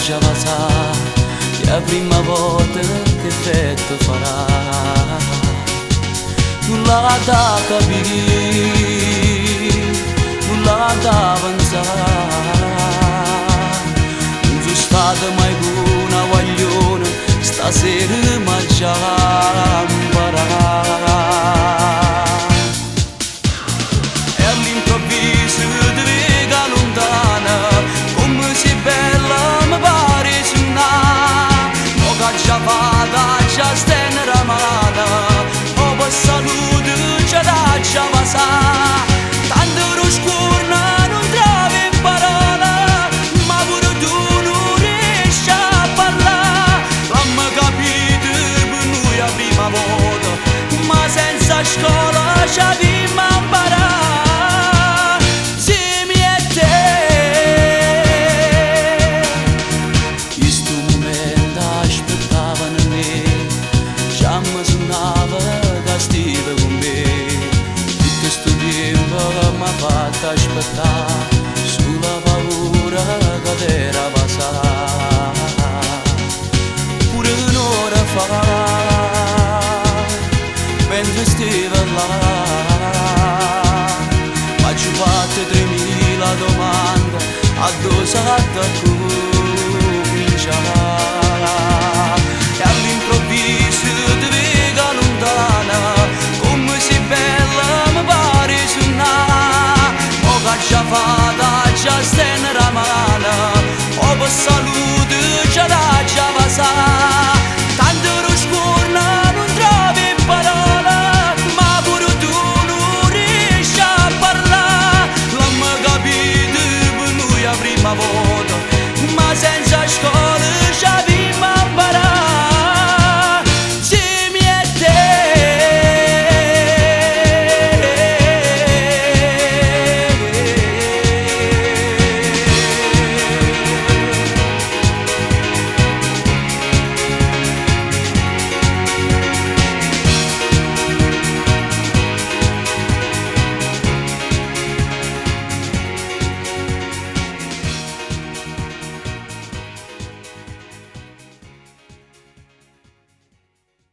t'aggia vasà, è 'a primma volta che effetto farà. Nun l'ha da capì, nun l'ha da pensà. Nun so' stato mai cu na guagliona, stasera m'aggia 'mparà. E all'improvviso te veco 'a luntano, comme si bella me pare 'e sunnà. Mo ch'aggia fa', t'aggia stennere 'a mano, o pe salute ce t'aggia vasà. Tanto d' 'o scuorno nun trovo 'e parole, ma pure tu nun riesci a parlà. L'ammo capito pe nuje 'a primma volta, ma senza scola c'avimma 'mparà. Nzieme a te. Chistu mumento aspettavo nennè, già me sunnavo ca stive con me. Tutto sto tempo m'ha fatto aspettà, sulla paura che t'era vasà. Pure un'ora fa, mentre steva là, m'aggio fatto 3000 domande, addò s'adda cominciare.